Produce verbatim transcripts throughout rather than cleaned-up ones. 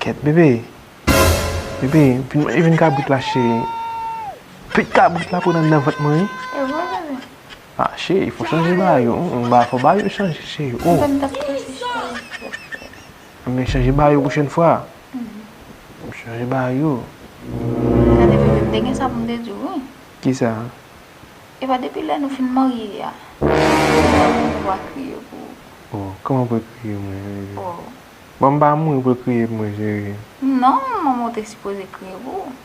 Kèt, bebe. Bebe, vin manje vin kabrit la, cheri. Vin kabrit la pou nan nan vant mwen, wi. E vre, bebe. Ah, cheri, fò chanje bagay yo. Mm, ba, fò bagay yo chanje, cheri. Oh. Mwen menm t ap pase, cheri. Mwen chanje bagay yo pwochèn fwa. Mhm. Mwen chanje bagay yo. Gade, bebe, m te gen sa pou m te di w, wi. Kisa? E pa depi lè nou fin marye a, ou va kriye pou ou. Oh, kòman pou l kriye mwen, bebe? Oh. Bon, m pa mouri pou l kriye pou mwen, cheri. Non, manman w te sipoze kriye pou ou.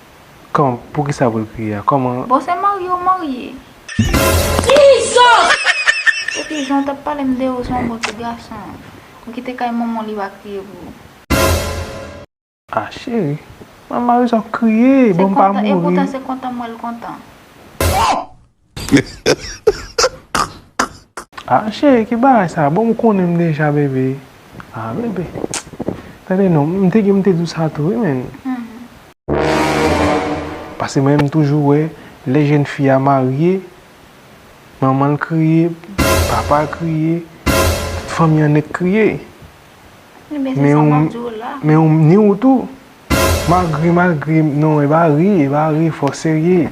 Kòman, poukisa pou l kriye a? Kòman? Bon, se marye w marye. Jesus! Epi jan w t ap pale m de ou, se yon bon ti gason. Ou kite kay manman w, li va kriye pou ou. Ah, cheri, manman rezon kriye, bon, m pa mouri. E poutan se kontan m wè l kontan. Ah, cheri, ki bagay sa? Bon, m konnen m deja, bebe. Ah, bebe. Tande non, m te gen, m te di w sa tou, wi, men. Mhm. Paske mwen, m toujou wè, lè jèn fi a marye, manman l kriye, papa l kriye, tout fanmi an nèt kriye. Ebyen, se sa m ap di w la. Men ou, ni ou tou. Malgre, malgre, non, e pa ri, e pa ri, fò serye.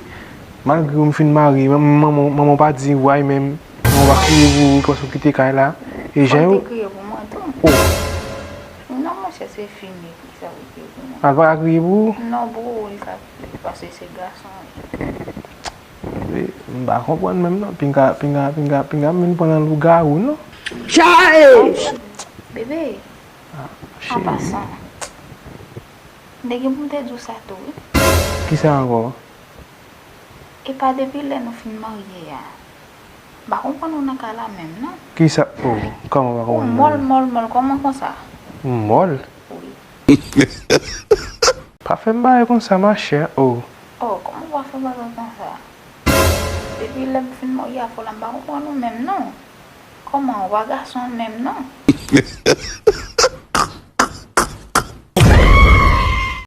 Malgre ou m fin marye, man-, manman, manman w pa di, way menm, manman w pa kriye pou ou, paske w kite kay la. E jan yo. Fò l te kriye pou mwen tou. Oh. Non, monchè, se fini, pou sa pou kriye pou mwen. A, l pa ka kriye pou ou? Non, pou ou, li ka kriye, paske se gason, wi. Bebe, m pa konprann menm non. Pinga, pinga, pinga, pinga m vin pran nan lougawou non. Chai! Bebe, an pasan, m te gen pou m te di w sa tou, wi. Kisa ankò? E pa depi lè nou fin marye a. M pa konprann ou nan kay la menm non. Kisa? Oh, kòman w pa konprann mwen? Ou mòl, mòl, mòl, kòman konsa? M mòl? Wi. Pa fè m bagay konsa, machè. Oh. Oh, kòman w pa fè bagay konsa? Depi lè m fin marye a, fò la m pa konprann ou menm non. Kòman, ou pa gason menm non?